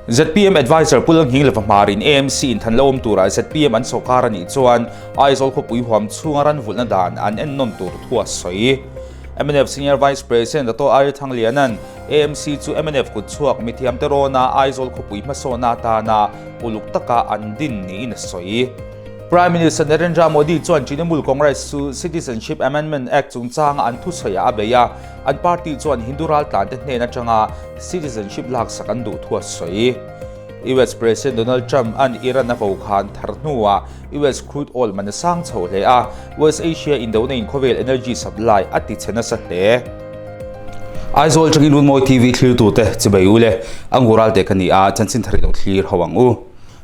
ZPM Adviser Pu Lalnghinglova Hmarin AMC in than lo awm tura ZPM an sawrkar a nih chuan Aizawl khawpui huam chhunga ran vulhna dan an ennawn tur thu a sawi. Mnf Senior Vice President Dato Ari Thangliana'n AMC chu mnf kutchhuak mithiamte rawna Aizawl khawpui hmasawnna atana uluk taka an din niin a sawi. Prime Minister Narendra Modi chuan Trinamool Congress chu Citizenship Amendment Act chungchanga an thusawiah a bei a, an party chuan Hindu raltlante hnen atanga citizenship laksak an duh thu a sawi. US President Donald Trump an Iran a vokhan thar hnuah US crude oil man a sang chho hle a, West Asia indona in khawvel energy supply a ti chhe nasa hle. Aizawl atangin Runmawi TV thlirtute chibai u le, a ngural te ka ni a, chanchin thar i lo thlir ho ang u.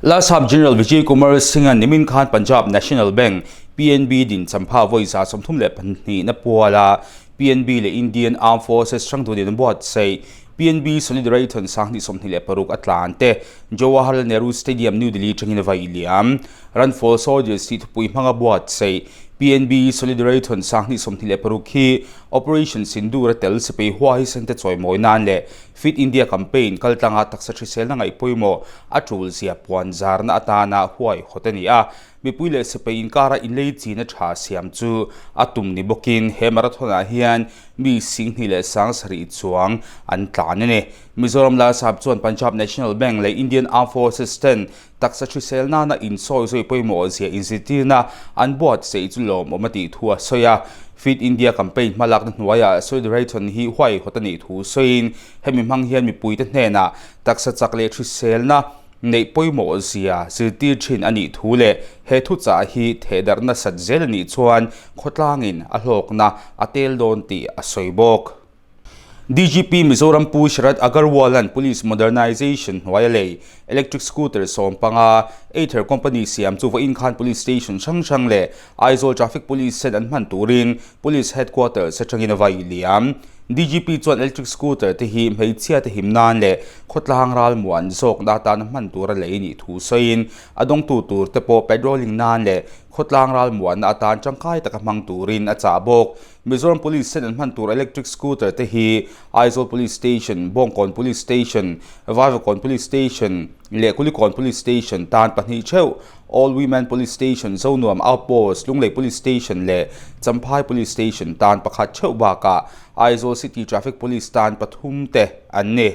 Lalsap General Vijay Kumar Singh-a'n nimin khan Punjab National Bank, PNB, din champha vawi 32 na puala PNB leh Indian Armed Forces hrang dunin an buatsaih. PNB Solidaraython 2026 a tlan te Jawaharlal Nehru Stadium, New Delhi atangin a vaih liam. Run for Soldiers tih thupui hmanga buatsaih PNB Solidaraython 2026 hi Operation Sindoor a tel sipai huaisen te chawimawi nan leh Fit India Campaign kaltlanga taksa hriselna ngaih pawimawh a tul zia puan zarna atana huaihawt a ni a. Mipui leh sipai inkara inlei china tha siam chu a tum ni bawkin he marathon-ah hian mi 27,000 chuang an tlan a ni. Mizoram Lalsap chuan Punjab National Bank leh Indian Armed Forces ten taksa hrisel nana insawi zawi pawimawh zia inzirtirna an buatsaih chu lawmawm a tih thu a sawi a. Fit India campaign hmalakna hnuaiah Solidaraython hi huaihawt a nih thu sawiin hemi hmang hian mipuite hnenah taksa chak leh hriselna neih pawimawh zia zirtir thin a nih thu leh he thuchah hi thehdarh nasat zel a nih chuan khawtlangin a hlawkna a tel dawn tih a sawi bawk. DGP Mizoram Pu Sharad Agarwal-a'n Police Modernization hnuaia lei electric scooter 15 Ather company siam chu vawiin khan Police Station hrang hrang leh Aizawl Traffic Police ten an hman turin Police Headquarters atangin a vaih liam. DGP chuan electric scooter te hi hmeichhia te him nan leh khawtlang ralmuan zawkna atana hman tura lei nih thu sawiin a dawngtu tur te pawh patrolling nan leh khawtlang ralmuanna atan tangkai taka hmang turin a chah bawk. Mizoram Police ten an hman tur electric scooter te hi Aizawl Police Station, Bawngkawn Police Station, Vaivakawn Police Station leh Kulikawn Police Station tan pahnih theuh, All Women Police Station, Zonuam Outpost, Lunglei Police Station leh Champhai Police Station tan pakhat theuh bakah Aizawl City Traffic Police tan pathum te an ni.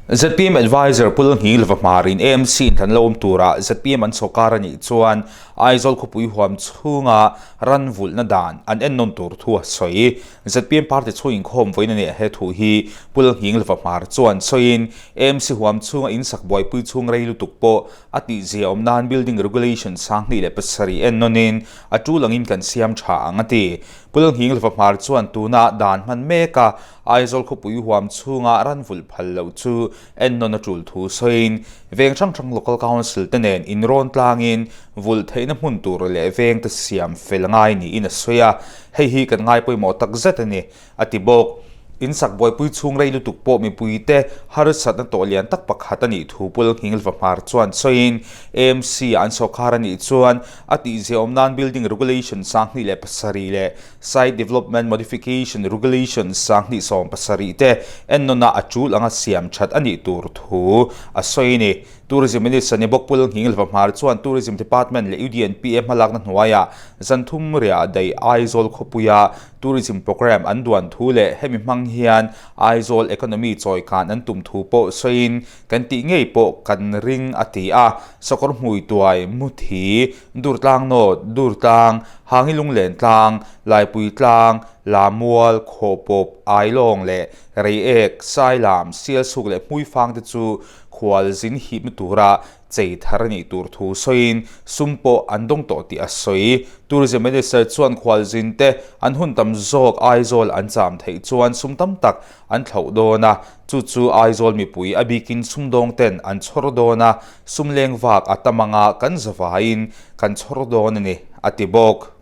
ZPM Adviser Pu Lalnghinglova Hmarin AMC in thlan lo awm tura ZPM an sawrkar a nih chuan Aizawl khawpui huam chhunga ran vulhna dan an ennawn tur thu a sawi. ZPM party chhung inkhawm vawiin a nih he thu hi Pu Lalnghinglova Hmar chuan sawiin AMC huam chhunga insak buaipui chhung rei lutuk pawh a tihzia awm nan Building Regulation 2007 ennawnin a tul angin kan siam tha ang a ti. Pu Lalnghinglova Hmar chuan tuna dan hman meka Aizawl khawpui huam chhunga ran vulh phal loh chu ennawn a tul thu sawiin veng hrang hrang Local Council te nen inrawn tlangin vulh theihna hmun tur leh veng te siam fel ngai niin a sawi a, hei hi kan ngai pawimawh tak zet a ni, a ti bawk. Insak buaipui chhung rei lutuk pawh mipuite harsatna tawh lian tak pakhat a nih thu Pu Lalnghinglva Hmar chuan sawiin AMC-ah an sawrkar a nih chuan a tihziaawm nan Building Regulation 2007 leh Site Development Modification Regulations 2017 te ennawnah a tul anga siam that a nih tur thu a sawi a ni. Tourism Minister ni bawk Pu Lalnghinglva Hmar chuan Tourism Department leh UDNPA hmalakna hnuaiah zan thum riah daih Aizawl khawpuia Tourism Programme an duan thu leh hemi hmang hian Aizawl economy chawikan an tum thu pawh sawiin kan tih ngei pawh kan ring a ti a. Sakawr hmui tuai, muthi, Durtlang North, Durtlang, Hangi Lunglen tlang, Laipui tlang, Lamual, Khawhpawp, Ailawng leh Reiek, Sailam, Sialsuk leh Hmuifang te chu khual zin hipna tura chei thar a nih tur thu sawiin sum pawh an dawng tawh tih a sawi. Tourism Minister chuan khual zin te an hun tam zawk Aizawl an cham theih chuan sum tam tak an thlauh dawn a, chu chu Aizawl mipui a bikin sumdawng ten an chhawr dawn a, sum leng vak a tam anga kan zavaiin kan chhawr dawn a ni, a ti bawk.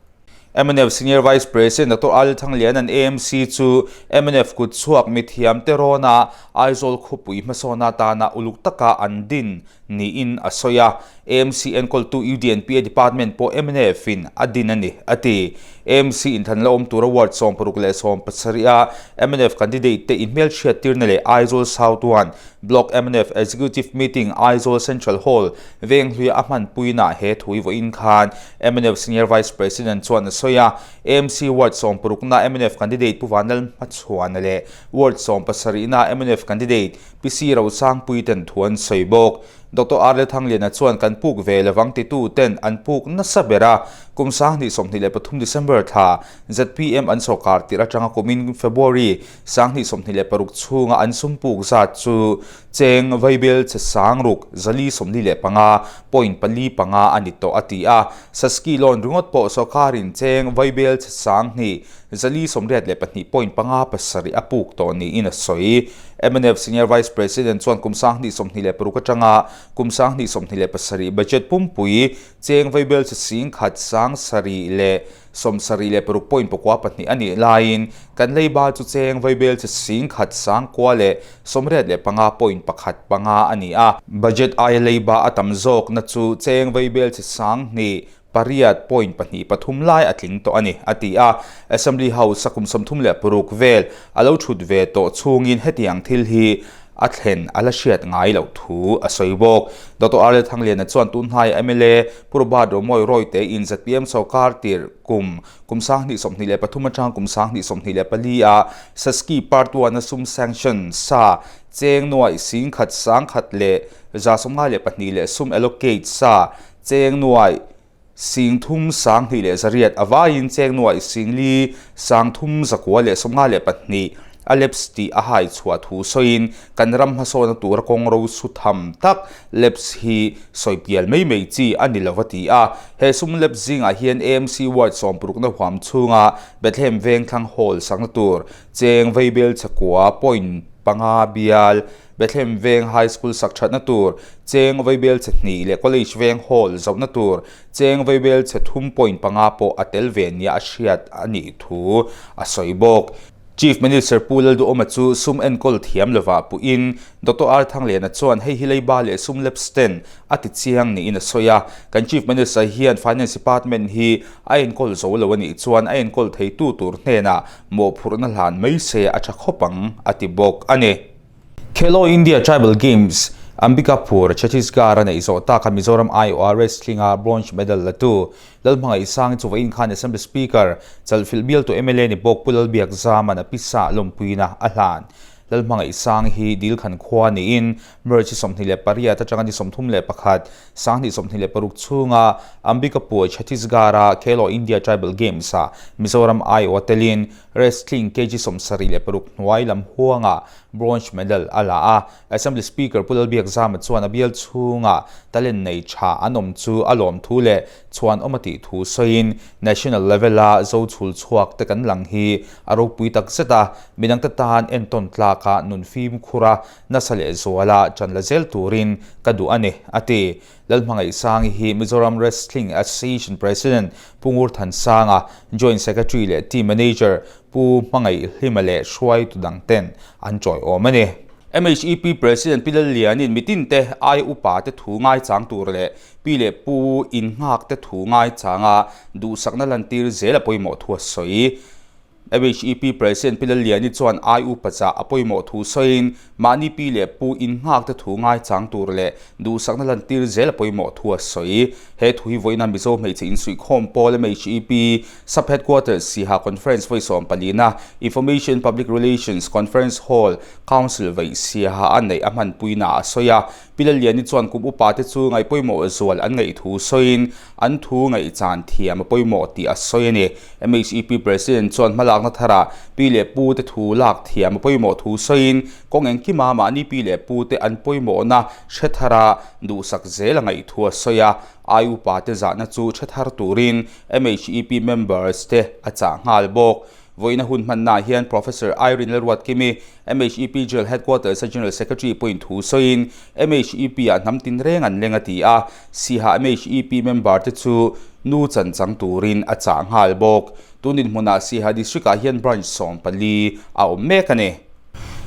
Mnf Senior Vice President Doctor Al Thangliana'n AMC chu mnf kutchhuak mithiamte rawna Aizawl khawpui hmasawna atana uluk taka an din niin a sawi a. AMC enkawltu UDNPA Department pawh mnf-in a din a ni, a ti. AMC inthlan la awm tura Ward 16 leh 17 a mnf candidate te inhmelhriattirna leh Aizawl South 1 Block mnf Executive Meeting Aizawl Central Hall Venghluia a hmanpuinaah he thu i vawiin khan mnf Senior Vice President chuan a sawi a. AMC Ward 16 na mnf candidate Pu Vanlal Hmachhuana leh Ward 17 na mnf candidate Pi Si Rosangpui ten thu an sawi bawk. Doctor R Lalthangliana chuan kan puk ve lovang titu ten an puk nasa ber a, kum 2023 December thla zpm an sawrkar tirh atanga kumin February 2026 chhunga an sum puk zat chu cheng vaibel che sang ruk 445 point pali panga a ni tawh a ti a. Saski loan ringawt pawh sawrkarin cheng vaibel che sang hnih 482 point panga pasarih a puk tawh niin a sawi. Mnf Senior Vice President chuan kum 2026 atanga kum 2027 budget pumpui cheng vaibel che sing khat sang sarih leh 76 point pakua pahnih a nih laiin kan leiba chu cheng vaibel che sing khat sang kua leh 85 point pakhat panga a ni a. Budget aia leiba a tam zawkna chu cheng vaibel che sang hnih pariat point pahnih pathum lai a tling tawh a ni, a ti a. Assembly House a kum 36 vel a lo thut ve tawh chhungin hetiang thil hi a thlen a la hriat ngai loh thu a sawi bawk. Doctor R L Thangliana chuan tun hnaia mla Pu Robert Romawi Rawite in zpm sawrkar tirh kum kum 2023 atang kum 2024 a Saski Part 1 a sum sanction sa cheng nuaih sing khat sang khat leh 152 leh sum allocate sa Cheng nuaih sing thum sang hnih leh zariat a vaiin cheng nuaih sing li sang thum zakua leh 52 a lapse tih a hai chhuah thu sawiin kan ram hmasawna tura kawng ro su tham tak lapse hi sawi pial mai mai chi a ni lova ti a. He sum lapse zingah hian AMC Ward sawmparukna huam chhunga Bethlehem Vengthlang Hall sakna tur cheng Vaibel chakua point panga bial Bethlehem Veng High School sak thatna tur cheng vaibel che hnih leh College Veng Hall zohna tur cheng vaibel che thum point panga pawh a tel ve nia a hriat a nih thu a sawi bawk. Chief Minister Pu Lalduhawma chu sum enkawl thiam lovah puhin Doctor R Thangliana chuan hei hi leiba leh sum lapse ten a ti chiang niin a sawi a. Kan Chief Minister hian Finance Department hi a enkawl zo lo a nih chuan a enkawl theitu tur hnenah mawhphurhna hlan mai se a tha khawp ang a ti bawk a ni. Khelo India Tribal Games, Ambikapur, Chhattisgarh a neih zawh tak a Mizoram aiawha wrestling-a bronze medal latu Lalhmangaih Sangi chu vawiin khan Assembly Speaker Chalhfilh bialtu mla ni bawk Pu Lalbiakzaman a pisa lawmpuina a hlan. Lalhmangaih Sangi hi Dilkhan khua niin March 28 atanga ni 31, 2026 chhunga Ambikapur, Chhattisgarh-a Khelo India Tribal Games-ah Mizoram aiawha telin Wrestling kg 76 hnuai lam huangah bronze medal a la a. Assembly Speaker Pu Lalbiakzama chuan a bial chhungah talent nei tha an awm chu a lawm thu leh chhuan awm a tih thu sawiin national level-a zo chhul chhuak te kan lang hi a ropui tak zet a, midangte tan entawn tlaka nun fimkhur a nasa leh zuala ṭan la zel turin ka duh a ni, a ti. Lalhmangaihsangi hi Mizoram Wrestling Association President Pu Ngurthansanga, Joint Secretary leh Team Manager Pu Hmangaihhlima leh hruaitu dangten an chawiawm a ni. MHEP President Pi Lallianin mitinte ai upa te thu ngaichang tur leh pi leh pu innghak te thu ngaichanga duhsakna lantir zel a pawimawh thu a sawi. MHEP President Pi Lalliani chuan ai upa chah a pawimawh thu sawiin mahni pi leh pu innghak te thu ngaichang tur leh duhsakna lantir zel a pawimawh thu a sawi. He thu hi vawiina Mizo hmeichhe insuihkhawm pawl MHEP Sub Headquarters Siha Conference vawi sawm palina Information Public Relations Conference Hall Council vaih Siaha a neih a hmanpuina a sawi a. Pi Lalliani chuan kum upa te chu ngaih pawimawh zual an ngaih thu sawiin an thu ngaihchan thiam a pawimawh tih a sawi a ni. MHEP President chuan hmalakna tharah pi leh pu te thu lak thiam a pawimawh thu sawiin kawng engkima mahni pi leh pu te an pawimawhna hre thara duhsak zel a ngaih thu a sawi a. Ai upa te zahna chu hre thar turin MHEP members te a chah nghal bawk. Vawiina hun hmannaah hian Professor Irene Lalruatkimi, MHEP General Headquarters-a General Secretary pawhin thu sawiin MHEP-ah hnam tinreng an leng a ti a, Siha MHEP member te chu nu chan chang turin a chah nghal bawk. Tun dinhmunah Siha District-ah hian branch 14 a awm mek a ni.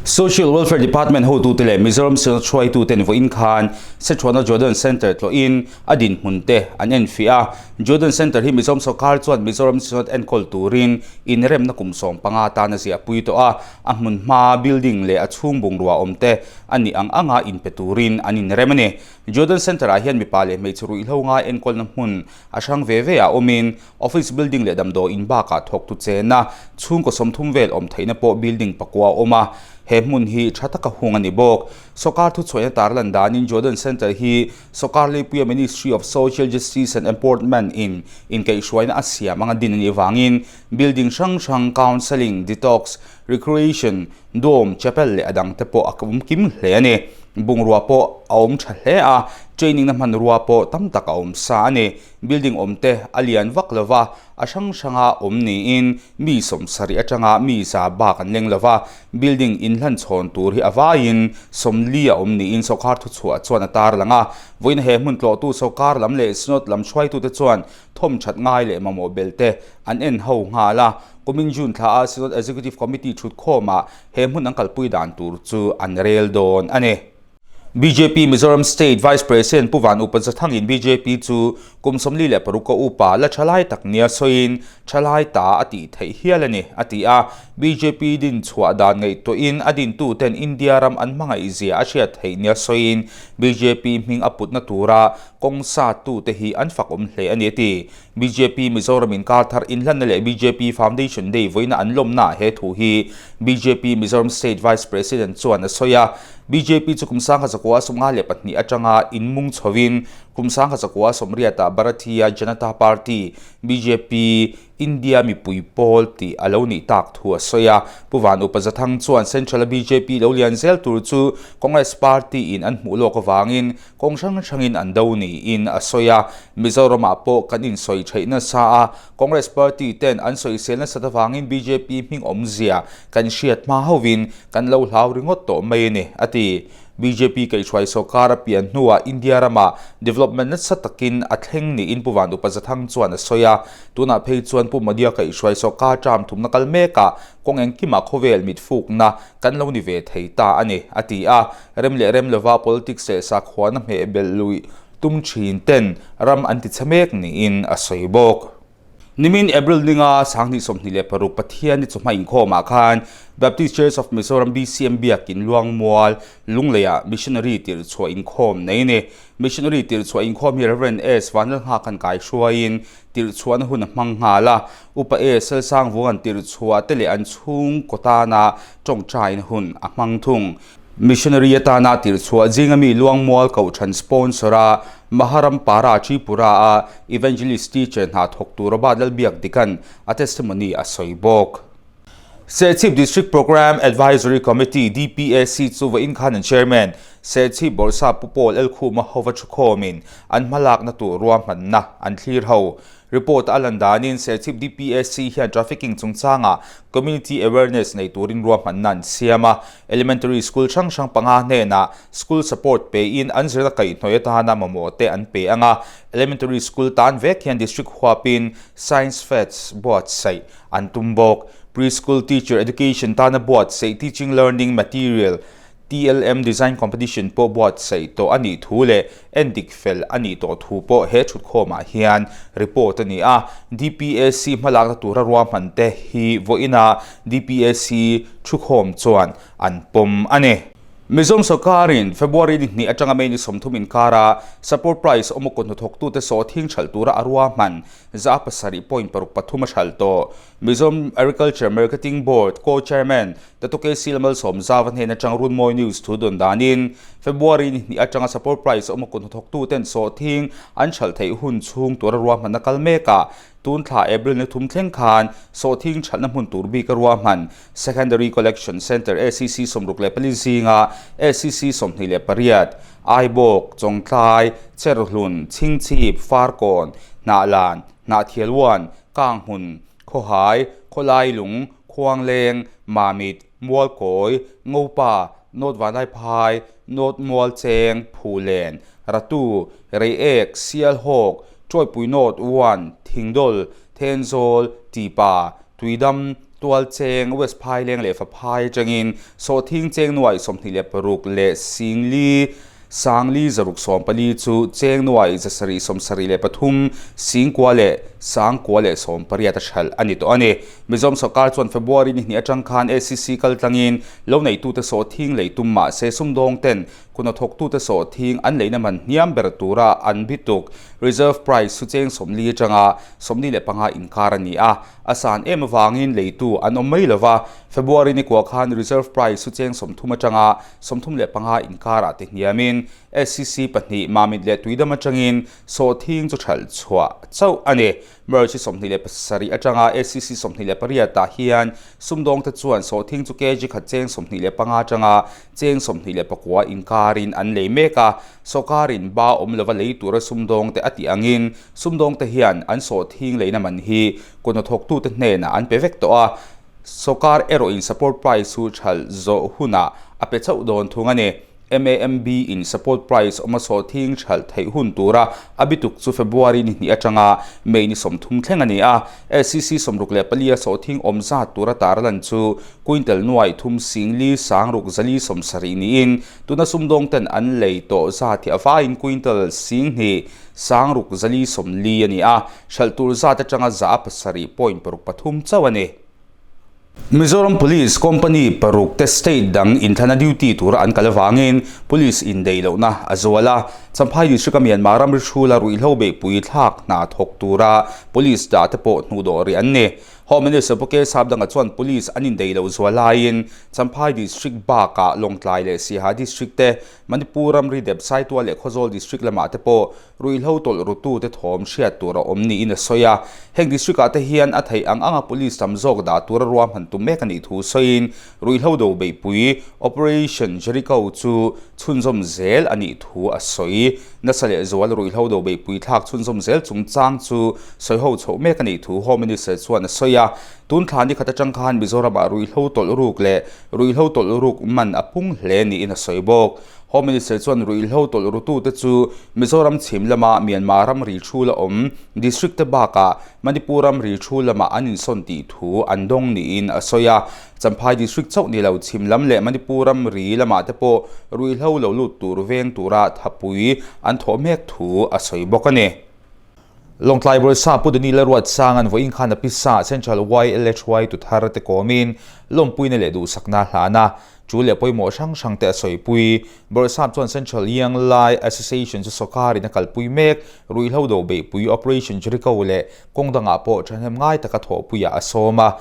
Social Welfare Department hotute leh Mizoram Synod hruaituten vawiin khan Sethruana Jordan Centre tlawhin a dinhmun te an enfiah a. Jordan Centre hi Mizoram sawrkar chuan Mizoram Synod enkawl turin inremna kum 15 tan a ziahpui tawh a, a hmun hma building leh a chhung bungrua awm te a nih ang anga inpe turin an inrem a ni. Jordan Centre ah hian mipa leh hmeichhe ruihhlo ngai enkawlna hmun a hrang ve ve ah awmin Office building leh damdawiin bakah thawktu chenna chhungkaw 30 vel awm theihna pawh building pakua a awm a, he hmun hi tha taka hung a ni bawk. Sawrkar thuchhuahna tarlan danin Jordan Centre hi sawrkar leipuia Ministry of Social Justice and Empowerment in inkaihhruaina a siam anga din a nih avangin building hrang hrang, counselling, detox, recreation, dorm, chapel leh a dangte pawh a awm kim hle a ni. Bungrua pawh a awm tha hle a, training na hmanrua pawh tam tak a awm sa a ni. Building awm te a lian vak lo va, a hrang hranga awm niin mi 70 atanga mi 100 bak an leng lo va, building inhlan chhawn tur hi a vaiin 40 a awm niin sawrkar thuchhuah chuan a tarlang a. Vawiin he hmun tlawhtu sawrkar lam leh Synod lam hruaitute chuan thawm that ngai leh mamawh bel te an en ho nghal a, kumin June thla a Synod Executive Committee thutkhawmah he hmun an kalpui dan tur chu an rel dawn a ni. Bjp Mizoram State Vice President Pu Van Upa Zathangin bjp chu kum 46 a upa la thalai tak nia sawiin thalai ta a tih theih hial a ni, a ti a. Bjp din chhuah dan ngaihtuahin a dintuten India ram an hmangaih zia a hriat theih nia sawiin bjp hming a putna tura kawng satute hi an fak awm hle a ni, a ti. Bjp Mizoram inkar thar inhlanna leh bjp Foundation Day vawiina an lawmnaah he thu hi bjp Mizoram State Vice President chuan a sawi a. Bjp chu kum 1952 atanga inmung chhovin kum 1980ah Bharatiya Janata Party, bjp, India mipui pawl tih a lo nih tak thu a sawi a. Pu Van Upa Zathang chuan Central-a bjp lo lian zel tur chu Congress Party in an hmuh lawk avangin Kawng hrang hrangin an do niin a sawi a, Mizoramah pawh kan insawi theih nasa a, Congress party ten an sawisel nasat avangin bjp hming awmzia kan hriat hma hovin kan lo hlau ringawt tawh mai a ni, a ti. Bjp kaihhruai sawrkar a pian hnuah India ramah development nasa takin a thleng niin Pu Van Upa Zathang chuan a sawi a, tunah phei chuan Pu Modi-a kaihhruai sawrkar term thumna kal mekah kawng engkimah khawvel mitfukna kan lo ni ve thei ta a ni, a ti a. Rem leh rem lova politics leh sakhuana hmeh belh luih tum thin ten ram an ti chhe mek niin a sawi bawk. Nimin April ninga 2026 Pathian ni chawhma inkhawmah khan Baptist Church of Mizoram BCM Biakin Luangmual Lungleiah Missionary tirhchhuah inkhawm nei a ni. Missionary tirhchhuah inkhawm hi Rev. S. Vanlalnghakan kaihruaiin tirhchhuahna hun a hmang nghal a, Upa E. Selsangvunga'n tirhchhuah te leh an chhungkaw tana tawngtaina hun a hmang thung. Missionary atana tirhchhuah zinga mi Luangmual Kohhran sponsor a Maharam Para Tripura a Evangelist Teacher hna thawktu Robert Lalbiakdika'n a testimony a sawi bawk. Serchhip District Programme Advisory Committee, DPAC, chu vawiin khan an Chairman, Serchhip Bawrhsap Pu Paul Elkhuma hova thukhawmin an hmalakna tur ruahmanna an thlir ho. Report a lan danin Serchhip DPAC hian trafficking chungchangah community awareness nei turin ruahmanna an siam a, elementary school hrang hrang panga hnenah school support pein an zirna kaihhnawih atana mamawh te an pe ang a, elementary school tan vek hian district huapin science fest buatsaih an tum bawk. Pre-school teacher education tana buatsaih Teaching Learning Material, TLM, Design Competition pawh buatsaih tawh a nih thu leh endik fel a nih tawh thu pawh he thutkhawmah hian report a ni a. DPAC hmalakna tura ruahman te hi vawiinah DPAC thukhawm chuan an pawm a ni. Mizoram sawrkarin February ni hnih atanga May ni 30 inkara support price awm kut hnathawktute sawhthing hralh tura a ruahman 7.63 a hralh tawh. Mizoram Agriculture Marketing Board Co-Chairman Datuk KC Lalmalsawm Zava hnen atang Runmawi News thu dawn danin February ni hnih atanga support price awm a kut hnathawktu ten sawhthing an hralh theih hun chhung tura ruahmanna kal mekah tun thla April ni thum thleng khan sawhthing hralhna hmun tur bik a ruahman Secondary Collection Centre ACC 64 zinga ACC 28 Aibawk, Chawngtlai, Cherhlun, Chhingchhip, Farkawn, Hnahlan, Hnahthialwan, Kanghmun, Khawhai, Khawlailung, Khuangleng, Mamit, Mualkawi, Ngopa, North Vanlaiphai, North Mualcheng, Phulen, Ratu, Reiek, Sialhawk, Tawipui North One, Thingdawl, Thenzawl, Tipa, Tuidam, Tualcheng, West Phaileng leh Faphai atangin Sawhthing cheng nuai 26 leh Singli Sangli 614 chu cheng nuai 773, 90 leh 1018 a hralh a ni tawh a ni. Mizoram sawrkar chuan February ni hnih atang khan ACC kaltlangin lo neitute sawhthing lei tum mah se sumdawng ten kuna thawktute sawhthing an leina man hniam ber tura an bituk reserve price chu cheng 40 atanga 45 inkar a ni a. A san em avangin leitu an awm mai lova, February ni kua khan reserve price chu cheng 30 atanga 35 inkarah ti hniamin SCC pahnih Mamit leh Tuidam atangin sawhthing chu thalh chhuah chauh a ni. March 27 atanga SCC 28 ah hian sumdawngte chuan sawhthing chu kg khat cheng 25 atanga cheng 29 inkarin an lei mek a, sawrkarin ba awm lova lei tura sumdawngte a tih angin Sumdawngte hian an sawhthing leina man hi kutnathawktute hnenah an pe vek tawh a, sawrkar erawhin support price chu thalh zawh hunah a pe chauh dawn thung a ni. MAMB in support price awma sawhthing thalh theih hun tura a bituk chu February ni hnih atanga May ni 30 thleng a ni a, SCC 64 a sawhthing awm zat tura tarlan chu quintal nuai thum singli sangruk zali 70 niin tuna sumdawngten an lei tawh zat hi a vaiin quintal 20,000 6,440 a ni a, hralh tur zat atanga 7.63 chauh a ni. Mizoram Police Company paruk te state dang inthlana duty tura an kal avangin Police indeih lohna a zual a. Champhai District-a Myanmar ramri hrula ruihhlo beihpui thlak hna thawk tura Police dah te pawh hnuhdawh rih an ni. Home Minister Pu K Sapdanga chuan Police an indeih loh zual laiin Champhai District bakah Lawngtlai leh Siaha District te Manipur ramri dep Saitual leh Khawzawl District lamah te pawh ruihhlo tawlh rutute thawm hriat tur a awm niin a sawi a. Heng district ah te hian a theih ang anga police tam zawk dah tura ruahman tum mek a nih thu sawiin ruihhlo do beihpui Operation Jericho chu chhunzawm zel a nih thu a sawi. Nasa leh zual ruihhlo do beihpui thlak chhunzawm zel chungchang chu sawiho chhoh mek a nih thu Home Minister chuan a sawi a. Tun thla ni khat atang khan Mizoramah ruihhlo tawlh ruk leh Ruihhlo tawlh ruk man a pung hle niin a sawi bawk. Home Minister chuan ruihhlo tawlh rutute chu Mizoram chhim lama Myanmar ramri thu la awm district te bakah Manipur ramri thu lamah an insawn tih thu an dawng niin a sawi a. Champhai district chauh ni lo chhim lam leh Manipur ramri lamah te pawh ruihhlo lo lut tur veng tura thapui an thawh mek thu a sawi bawk a ni. Lawngtlai Bawlsa Pu Dani Lalruatsanga'n vawiin khan a pisa Central YLHY tu thar te kawmin lawmpuina leh duhsakna a hlan a, chu leh pawimawh hrang hrang te a sawipui. Bawlsap chuan Central Young Lai Association chu sawrkarin a kalpui mek, ruihhlo do beihpui Operation Jericho leh kawng dangah pawh thahnem ngai taka thawhpuiah a sawm a.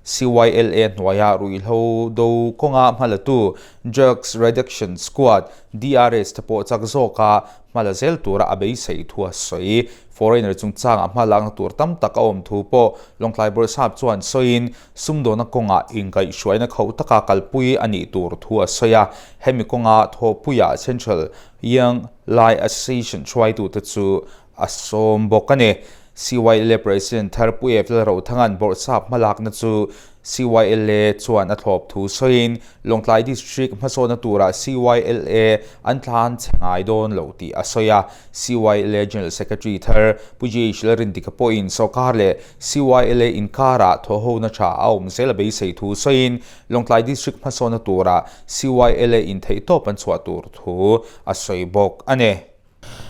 CYLA hnuaia ruihhlo do kawnga hmalatu Drugs Reduction Squad, DRS, te pawh chak zawka Hma la zel tura a beisei thu a sawi. Foreigner chungchangah hma lakna tur tam tak a awm thu pawh Lawngtlai Bawrhsap chuan sawiin sumdawna kawngah inkaihhruaina khauh taka kalpui a nih tur thu a sawi a. Hemi kawnga thawhpuiah Central Young Lai Association hruaitute chu a sawm bawk a ni. CYLA President thar Pu Ef Lalrothanga'n Bawrhsap hmalakna chu CYLA chuan a thlawp thu sawiin Lawngtlai District hmasawnna turah CYLA an thlan chhe ngai dawn loh tih a sawi a. CYLA General Secretary thar Pu JH Lalrindika pawhin sawrkar leh CYLA inkarah thawhhona tha a awm zel a beisei thu sawiin Lawngtlai District hmasawnna turah CYLA in theihtawp an chhuah tur thu a sawi bawk a ni.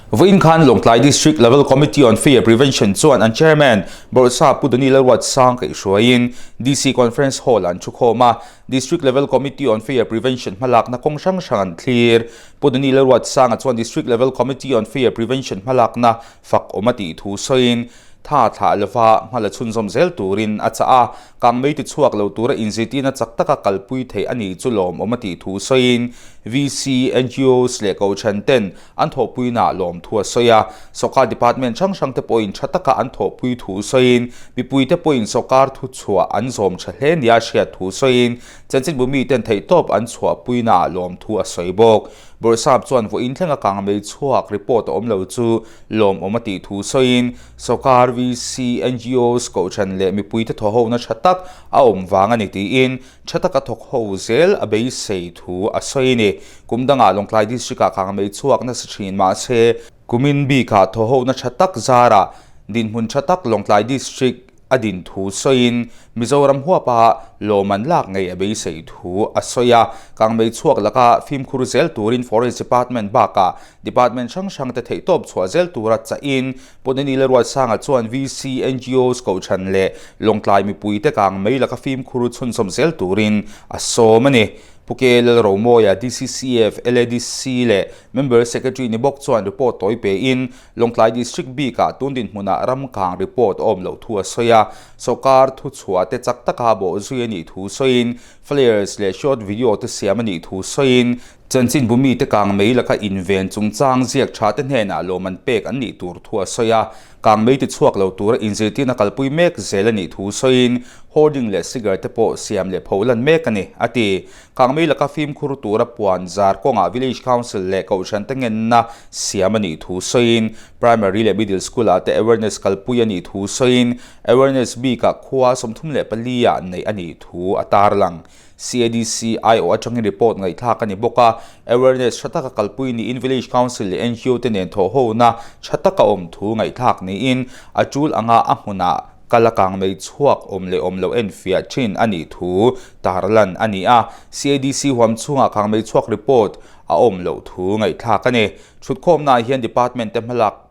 Vawiin khan Lawngtlai District Level Committee on Fire Prevention chuan an Chairman Bawrhsa Pu Dani Lalruatsang kaihhruaiin DC Conference Hall-ah an thukhawm a, District Level Committee on Fire Prevention hmalakna kawng hrang hrang an thlir. Pu Dani Lalruatsanga chuan District Level Committee on Fire Prevention hmalakna fak awm a tih thu sawiin tha thlah lova hma la chhunzawm zel turin a chah a, kangmei ti chhuak lo tura inzirtirna chak taka kalpui theih a nih chu lawmawm a tih thu sawiin VC, NGOs leh Kohhran ten an thawhpuinaah lawmthu a sawi a. Sawrkar department hrang hrang te pawhin tha taka an thawhpui thu sawiin mipuite pawhin sawrkar thuchhuah an zawm tha hle nia hriat thu sawiin chanchinbu miten theihtawp an chhuahpuinaah lawmthu a sawi bawk. Bawrhsap chuan vawiin thlenga kangmei chhuak report a awm lo chu lawmawm a tih thu sawiin sawrkar VC, NGOs, kohhran leh mipuite thawhhona tha tak a awm vang a ni tiin tha taka thawk ho zel a beisei thu a sawi a ni. Kum dangah Lawngtlai District-ah kangmei chhuak nasa thin mahse kumin bikah thawhhona tha tak zarah dinhmun tha tak Lawngtlai District a din thu sawiin Mizoram huapa lawm an lak ngei a beisei thu a sawi a. Kangmei chhuak laka fimkhur zel turin Forest Department bakah Department hrang hrangte theihtawp chhuah zel tura chahin Pawhneni Lalruatsanga chuan VC, NGOs, Kohhran leh Lawngtlai mipuite kangmei laka fimkhur chhunzawm zel turin a sawm a ni. Pu K. Lalromawia, DCCF, LADC leh Member Secretary ni bawk chuan report tawi pein Lawngtlai District bikah tun dinhmunah ram kang report a awm loh thu a sawi a, sawrkar thuchhuah te chak taka bawh zui a nih thu sawiin, flyers leh short video te siam a nih thu sawiin, chanchinbu mite kang mei laka inven chungchang ziak tha te hnenah lawm an pek an nih tur thu a sawi a, kang mei ti chhuak lo tura inzirtirna kalpui mek zel a nih thu sawiin, hoarding leh cigar te pawh siam leh pho lan mek a ni, a ti. Kangmei laka fimkhur tura puan zar kawngah Village Council leh Kohhran te ngenna siam a nih thu sawiin, Primary leh Middle School ah te awareness kalpui a nih thu sawiin, awareness bikah khua 34 ah neih a nih thu a tarlang. CADC aiawh atangin report ngaihthlak a ni bawk a, awareness tha taka kalpui niin Village Council leh ngo te nen thawhhona tha taka awm thu ngaihthlak niin a tul anga a hmunah Kal a kang mai chhuak awm leh awm loh enfiah thin a nih thu tarlan a ni a, CADC huam chhungah kang mai chhuak report a awm loh thu ngaihthlak a ni. Thutkhawmnaah hian department te hmalak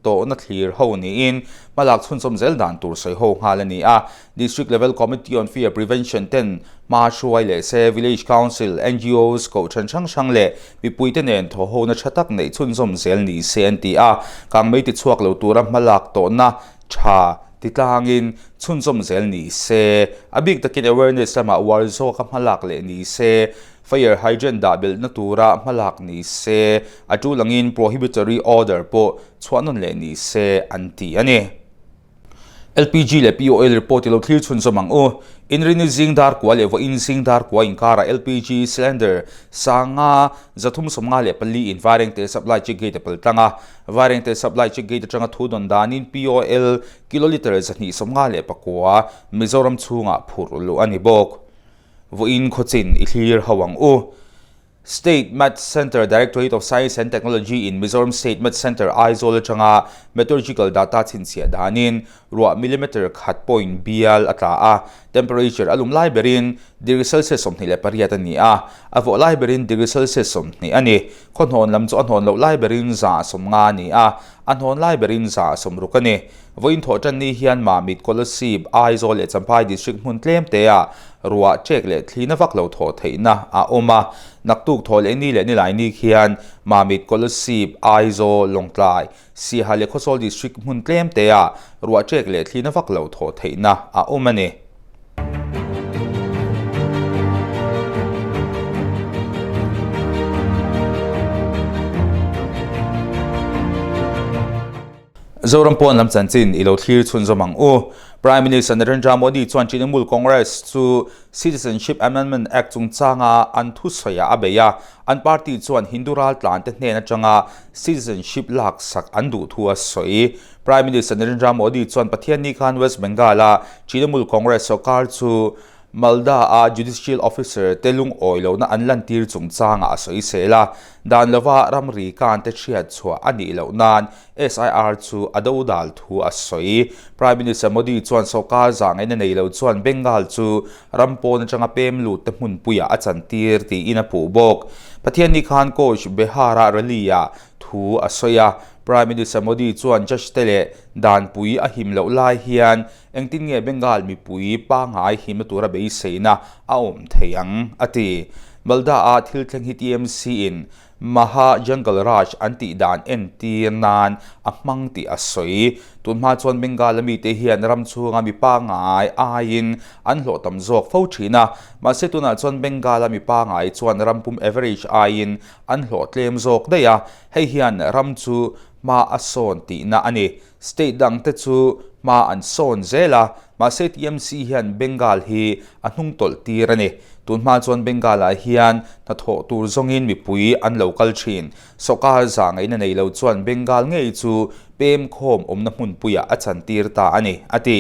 tawhna thlir ho niin hmalak chhunzawm zel dan tur sawi ho nghal a ni a. District Level Committee on Fire Prevention ten hma hruai leh se Village Council, NGOs, kohhran hrang hrang leh mipuite nen thawhhona tha tak neih chhunzawm zel ni se an ti a. Kang mai tichhuak lo tura hmalak tawhna tha ti tlangin chhunzawm zel ni se, a bik takin awareness lamah uar zawka hmalak leh ni se, fire hydrant dah belhna tura hmalak ni se, a tul angin prohibitory order pawh chhuah nawn leh ni se an ti a ni. LPG leh POL report i lo thlir chhunzawm ang u. Inrini zing dar kua leh vawiin zing dar kua inkarah LPG cylinder sanga 354 in Vairengte supply check gate a pal tlang a, Vairengte Supply Check Gate atanga thu dawn danin POL kilolitre 259 Mizoram chhungah phurh luh a ni bawk. Vawiin khawchin i thlir ho ang u. State Met Centre Directorate of Science and Technology in Mizoram State Met Centre Aizawl atanga meteorological data chhinchhiah danin ruah millimetre khat point bial a tla a, temperature a lum lai berin degree Celsius 28 a ni a, a vawh lai berin degree Celsius 20 a ni. Khaw hnawn lam chu a hnawn loh lai berin 150 a ni a, a hnawn lai berin 60 a ni. Vawiin thawh tan ni hian Mamit, Kolasib, Aizawl leh Champhai District hmun tlem teah ruah ṭek leh thlina vak lo thawh theihna a awm a. Naktuk thawh leh ni leh nilai ni khian Mamit, Kolasib, Aizawl, Lawngtlai, Siaha leh Khawsawl District hmun tlem teah ruah ṭek leh thlina vak lo thawh theihna a awm a ni. Zoram pawn lam chanchin i lo thlir chhunzawm ang u. Prime Minister Narendra Modi chuan Trinamool Congress chu Citizenship Amendment Act chungchanga an thusawiah a bei a, an party chuan Hindu raltlante hnen atanga citizenship laksak an duh thu a sawi. Prime Minister Narendra Modi chuan Pathianni khan West Bengal-a Trinamool Congress sawrkar chu Malda-a Judicial Officer te lungawi lohna an lantir chungchangah a sawisel a, dan lova ramri kante hriat chhuah a nih loh nan SIR chu a dodal thu a sawi. Prime Minister Modi chuan sawrkar zahngaihna nei lo chuan Bengal chu ram pawn atanga pem lut te hmunpuiah a chantir tiin a puh bawk. Pathianni khan Coach Behar-a rally-ah thu a sawi a, Prime Minister Modi chuan judge te leh danpui a him loh lai hian engtin nge Bengal mipui pangngai himna tura beiseina a awm thei ang, a ti. Malda-a thil thleng hi TMC-in Maha Jungle Raj an tih dan entir nan a hmang tih a sawi. Tunhma chuan Bengal-a mite hian ram chhunga mi pangngai aiin an hlawh tam zawk fo thin a, mahse tunah chuan Bengal-a mi pangngai chuan ram pum average aiin an hlawh tlem zawk daih a, hei hian ram chu hma a sawn tihna a ni. State dangte chu Hma an sawn zel a, mahse TMC hian Bengal hi a hnung tawlh tir a ni. Tun hma chuan Bengal-ah hian hnathawh tur zawngin mipui an lo kal thin. Sawrkar zah ngaihna nei lo chuan Bengal ngei chu pem khawm awmna hmunpuiah a chantir ta a ni, a ti.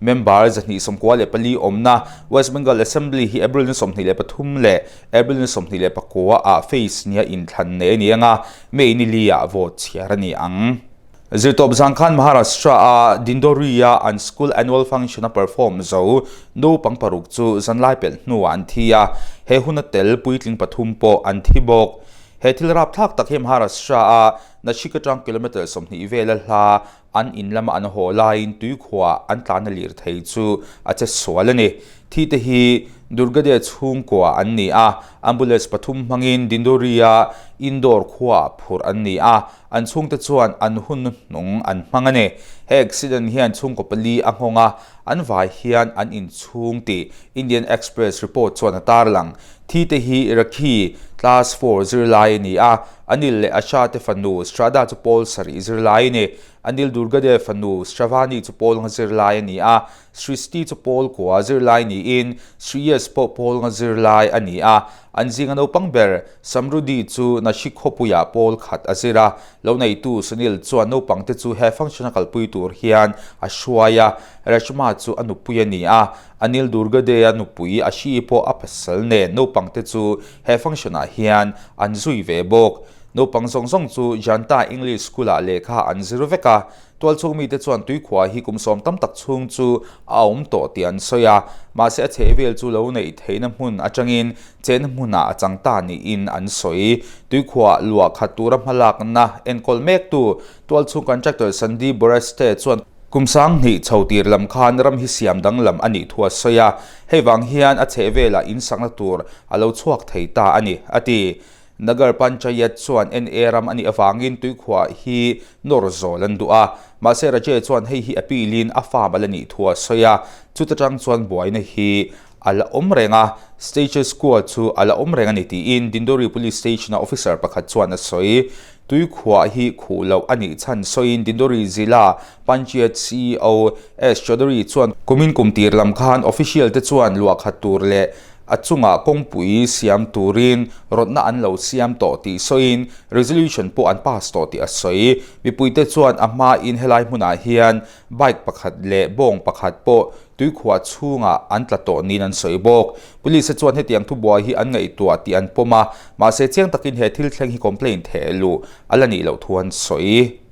Member 294 awmna West Bengal Assembly hi April ni 23 leh April ni 29 ah phase nia inthlan nei a ni ang a, May ni li ah vote chhiar a ni ang. Zirtawp zan khan Maharashtra-a Dindori-a an school annual function-a perform zo naupang paruk chu zanlai pelh hnuah an thi a, he huna tel puitling pathum pawh an thi bawk. He thil rapthlak tak hi Maharashtra-a Nashik atang kilometre 20 vela hla an in lama an haw laiin tuikhuah an tlan a lir thei chu a che sual a ni. Thi te hi Durgade chhungkua an ni a, ambulance pathum hmangin Dindori-a Indore khuaah phurh an ni a, An chhungte chuan an hun hnung an hmang a ni. He accident hian chhungkaw pali a nghawng a, an vai hian an inchhung tih Indian Express report chuan a tarlang. Thi te hi Rakhi, class four zirlai a ni a, Anil leh Asha te fanu Shraddha chu pawl sarih zirlai a ni. Anil Durgade fanu Shravani chu pawl nga zirlai a ni a, Srishti chu pawl kua zirlai niin Shreyas pawh pawl nga zirlai a ni a, an zinga naupang ber Samrudhi chu Nashik khawpuiah pawl khat a zir a, lo neitu Sunil chuan naupangte chu he function a kalpui tur hian a hruai a, Reshma chu a nupui a ni a, Anil Durgade-a nupui Ashi pawh a pasal nen naupangte chu he function-ah hian an zui ve bawk. Naupang zawng zawng chu Janta English School-ah lehkha an zir vek a, Tualchhung mite chuan tuikhua hi kum sawm tam tak chhung chu a awm tawh tih an sawi a, mahse a chhehvel chu lo neih theihna hmun atangin chenna hmunah a chang ta niin an sawi. Tuikhua luah khat tura hmalakna enkawl mektu Tualchhung contractor Sandeep Boreste chuan kum 2000 chho tir lam khan ram hi siam danglam a nih thu a sawi a, hei vang hian a chhehvelah insakna tur a lo chhuak thei ta a ni, a ti. Nagar Panchayat chuan NA ram a nih avangin tuikhuah hi nawr zawl an duh a, mahse Raje chuan hei hi appeal in a farm a la nih thu a sawi a, chuta tang chuan buaina hi a la awm reng a, status quo chu a la awm reng a ni tiin Dindori Police Station-a officer pakhat chuan a sawi. Tuikhuah hi khuh loh a nih chhan sawiin Dindori Zila Panchayat CEO S Chaudhary chuan kumin kum tir lam khan official te chuan luahkhat tur leh A chungah kawngpui siam turin rawtna an lo siam tawh tih sawiin resolution pawh an pass tawh tih a sawi. Mipuite chuan a hmain helai hmunah hian bike pakhat leh bawng pakhat pawh tuikhuah chhungah an tla tawh niin an sawi bawk. Police te chuan hetiang thubuai hi an ngaihtuah tih an pawm a, mahse chiang takin he thil thleng hi complaint theh luh a la nih loh thu an sawi.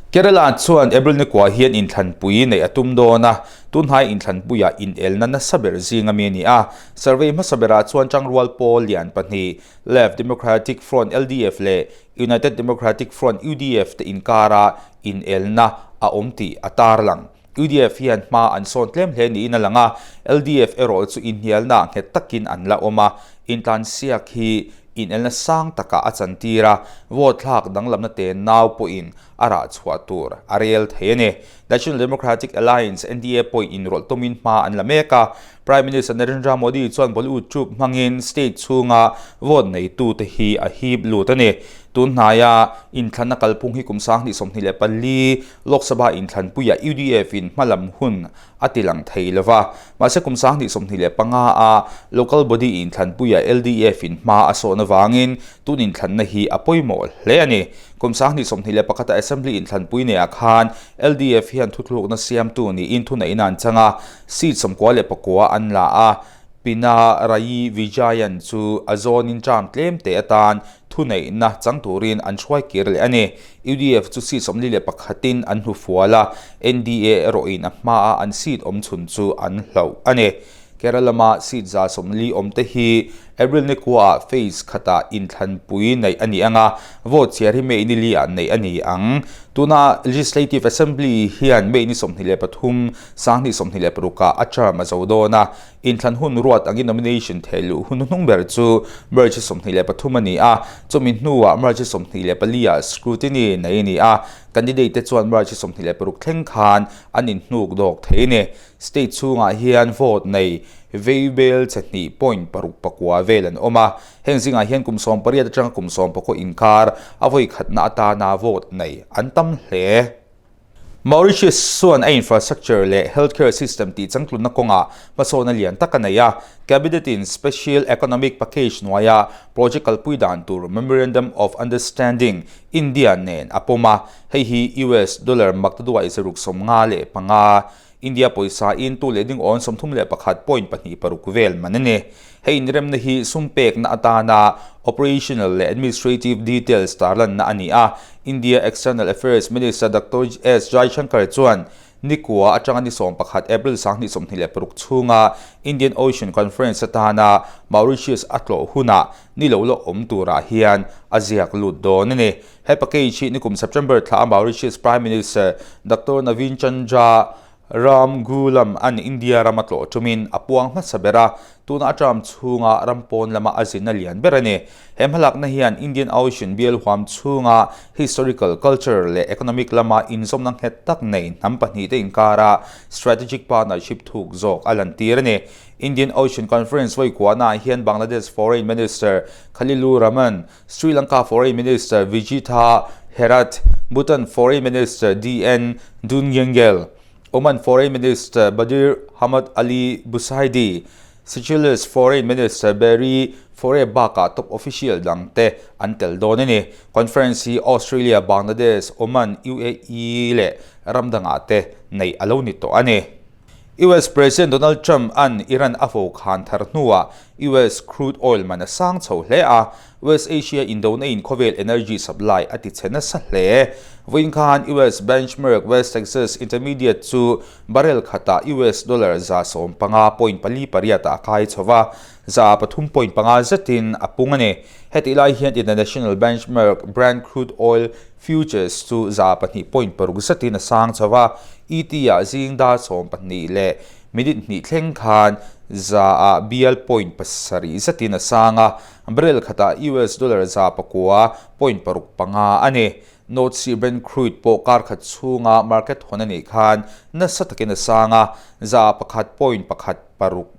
Kerala chuan April ni kua hian inthlanpui neih a tum dawn a, tunhnai inthlanpuiah inelna nasa ber zing ami a ni a. Survey hmasa berah chuan tangrual pawl lian pahnih, Left Democratic Front, LDF, leh United Democratic Front, UDF, te inkara inelna a awm tih a tarlang. UDF hian hma an sawn tlem hle niin a lang a, LDF erawh chu inhnialnaah nghet takin an la awm a, intlansiak hi Inelna sang takah a chantir a, vote thlak danglamna te nau pawhin a rah chhuah tur a rel thei a ni. National Democratic Alliance, NDA, pawhin inrawlh tumin hma an la mek a, Prime Minister Narendra Modi chuan Bollywood troupe hmangin state chhunga vote neitute hi a hip lut a ni. Tun hnaia inthlanna kalphung hi kum 2024 Lok Sabha inthlanpuiah UDF-in hmalam hun a ti lang thei lo va. Mahse kum 2025 a Local Body inthlanpuia LDF in hma a sawn avangin tun inthlanna hi a pawimawh hle a ni. Kum 2021 a Assembly inthlanpui neiah khan LDF hian thuthlukna siamtu niin thuneihna an chang a, seat 99 an la a, Pinarayi Vijayan chu a zawnin term tlem te atan thuneihna chang turin an hruai kir leh a ni. UDF chu seat 41 in an hnufual a, NDA erawhin a hmaa an seat awmchhun chu an hloh a ni. Kerala lama seat 140 awmte hi April ni kuaah phase khatah inthlanpui neih a ni ang a, vote chhiar hi May ni li-ah neih a ni ang. Tuna Legislative Assembly hian May ni 23, 2026 ah a term a zo dawn a, Inthlan hun ruat angin nomination theh luh hun hnung ber chu March 23 a ni a, chumi hnuah March 24 ah scrutiny nei a ni a, candidate te chuan March 26 thleng khan an inhnuk dawk thei a ni. State chhungah hian vote nei veibel che hnih point paruk pakua vel an awm a, heng zingah hian kum 18 atanga kum 19 inkar a vawikhatna atana vote nei an tam hle. Mauritius chuan a infrastructure leh healthcare system tih changtlunna kawngah hmasawnna lian tak a nei a. Cabinet in Special Economic Package hnuaia project kalpui dan tur Memorandum of Understanding India nen a pawm a, hei hi US dollar maktaduai 195, India pawisa in tu leh ding awn 31.26 vel man a ni. Hei inremna hi sum pekna atana operational leh administrative details tarlanna a ni a. India External Affairs Minister Doctor S Jaishankar chuan nikua atanga ni 11 April 2026 chhunga Indian Ocean Conference atana Mauritius a tlawh hunah ni lo la awm turah hian a ziak lut dawn a ni. He package hi nikum September thla a Mauritius Prime Minister Doctor Navin Chandra Ramgoolam an India rama tlawh tumin a puang hmasa ber a, tuna a term chhunga ram pawn lama a zinna lian ber a ni. He hmalakna hian Indian Ocean bial huam chhunga historical, cultural leh economic lama inzawmna nghet tak nei hnam pahnihte inkara strategic partnership thuk zawk a lantir a ni. Indian Ocean Conference vawikuahnaah hian Bangladesh Foreign Minister Khalilur Rahman, Sri Lanka Foreign Minister Vijitha Herath, Bhutan Foreign Minister DN Dhungyangel, Oman Foreign Minister Badr Hamad Ali Busaidi, Seychelles Foreign Minister Barry Faure bakah top official dangte an tel dawn a ni. Conference hi Australia, Bangladesh, Oman, UAE leh ram dangah te neih a lo ni tawh a ni. US President Donald Trump an Iran a vo khan thar hnuah US crude oil man a sang chho hle a, West Asia indona in khawvel energy supply a ti chhe nasa hle. Vawiin khan US benchmark West Texas Intermediate chu barrel khatah US dollar 115.48 ah a kai chho va, 3.5 zetin a pung a ni. Hetih lai hian international benchmark Brent crude oil futures chu 2.6 zetin a sang chho va, ET-ah zing dar 12 leh minute hnih thleng khan za-ah bial point pasarih zetin a sang a, barrel khatah US dollar 9.65 a ni. North Sea Brent crude pawh kar khat chhunga market hawn a nih khan nasa takin a sang a, 1.16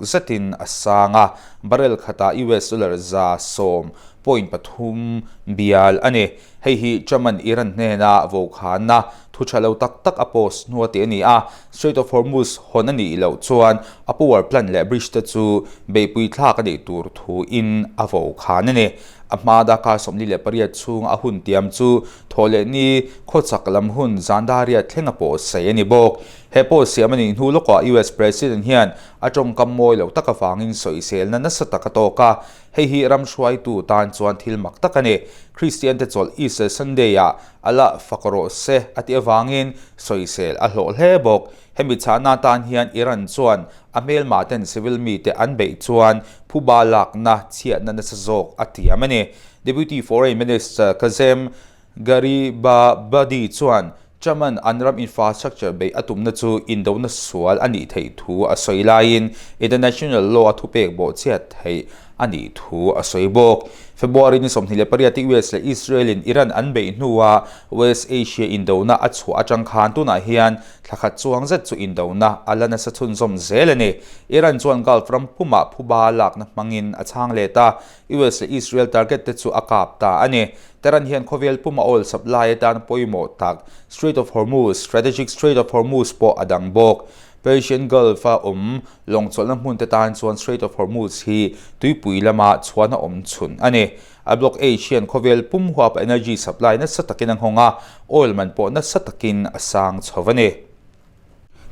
zetin a sang a, barrel khatah US dollar 10.3 bial a ni. Hei hi Trump-a'n Iran hnena vokhanna thu tha lo tak tak a post hnu a tih a ni a, Strait of Hormuz hawn a nih loh chuan a power plant leh bridge te chu beihpui thlak a nih tur thuin a vokhan a ni. A hma dakar 48 chhung a hun tiam chu Thawhlehni khawchak lam hun Zandaria thleng a pawh sawi a ni bawk. He post siam a nih hnu lawkah US President hian a tawngkam mawi lo tak avangin sawiselna nasa tak a tawk a, Hei hi ram hruaitu tan chuan thil mak tak a ni. Kristiante chawlh Easter Sunday-ah a la fak rawh se a tih avangin sawisel a hlawh hle bawk. Hemi chhahna tan hian Iran chuan a hmelmah ten civil mite an beih chuan phuba lakna chhiatna nasa zawk a tiam a ni. Deputy Foreign Minister Kazem Gharibabadi chuan Chairman an ram infrastructure beih a tumna chu indona sual a nih theih thu a sawi laiin international law a thupek bawhchhiat theih a nih thu a sawi bawk. February ni 28 US leh Israel in Iran an beih hnua West Asia indona a chhuah atang khan tunah hian thla khat chuang zet chu indona a la nasa chhunzawm zel a ni. Iran chuan Gulf ram pumah phuba lakna hmangin a chhang let a, US leh Israel target te chu a kap ta a ni. Tehran hian khawvel puma oil supply atan pawimawh tak Strait of Hormuz, Strategic Strait of Hormuz, pawh a dang bawk. Persian Gulf-a awm lawngchawlhna hmun te tan chuan Strait of Hormuz hi tuipui lama chhuahna awm chhun a ni. A block H hian khawvel pum huapa energy supply nasa takin a nghawng a, oil man pawh nasa takin a sang chho a ni.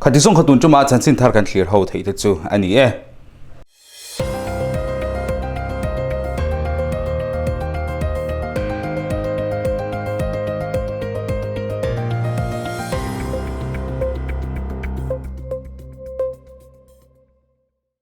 Khati zawng kha tun tuma chanchin thar kan thlir ho theih te chu a ni e.